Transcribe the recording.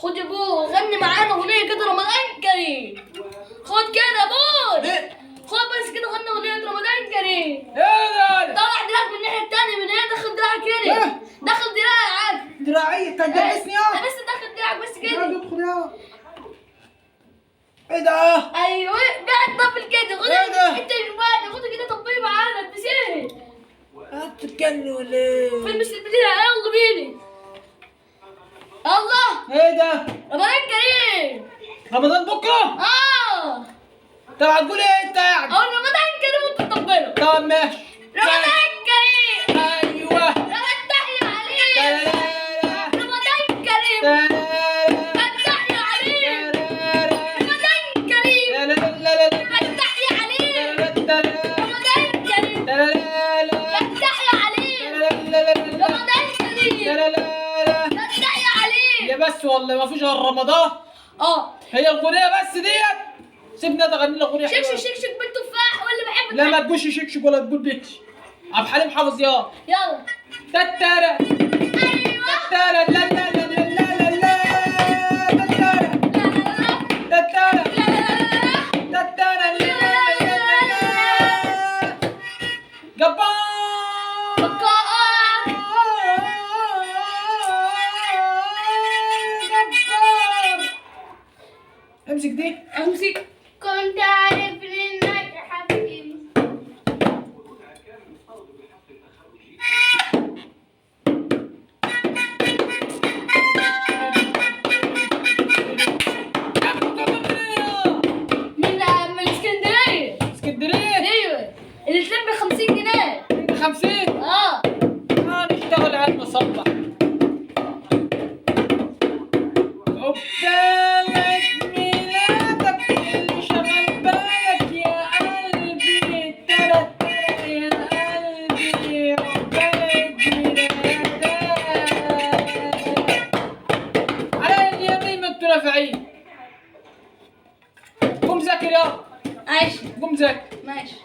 خد يا بو، غني معانا اغنية كده رمضان كريم. خد كده يا بو. ايه؟ خد بس كده غني اغنية رمضان كريم. ايه ده؟ طلع دراعك من الناحية التانية، من هنا دخل دراعك هنا. إيه؟ دخل دراعك. دراعي انت هتدبسني يا بس دخل دراعك بس دراعي كده. ادخل يا ايه ده؟ ايوه بعد طبل كده. خد إيه ده؟ انت جبان، خد كده طبلي معانا البسيه. هتتكلم ولا ايه؟ فيلم البتاع. يلا بينا. الله. ايه ده؟ رمضان كريم. رمضان بكره؟ اه. طب هتقول ايه انت يعني؟ اقول رمضان كريم وانت تطبله. طب ماشي. رمضان كريم. ايوه. رمضان عليك. رمضان كريم. فتح عليك. رمضان كريم. فتح عليك. رمضان كريم. فتح عليك. رمضان كريم. فتح عليك. يا بس والله ما فيش غير رمضان. اه. هي الغنية بس ديت. سيبنا تغني لنا اغنية شكشك حلوة. شكشك بالتفاح ولا بحب. لا ما تقولش شكشك ولا تقول بيتش. عبد الحليم حافظ يا يلا. تتارا. ايوه. تتارا لا لا لا لا لا لا لا تتارا. لا لا تتارا لا لا تتارا لا لا لا لا لا. جبار. بقاء. جبار. امسك دي. امسك. كنت عارف انك حبيبي. من اسكندرية. اسكندرية. ايوه اللي تلم ب 50 جنيه. 50. اه. هنشتغل على المصبح. عقبال عيد ميلادك اللي شغل بالك يا قلبي. ترى ترى يا قلبي عقبال عيد ميلادك. على اليمين ما انتوا نافعين. قوم ذاكر يلا. ماشي قوم ذاكر. ماشي.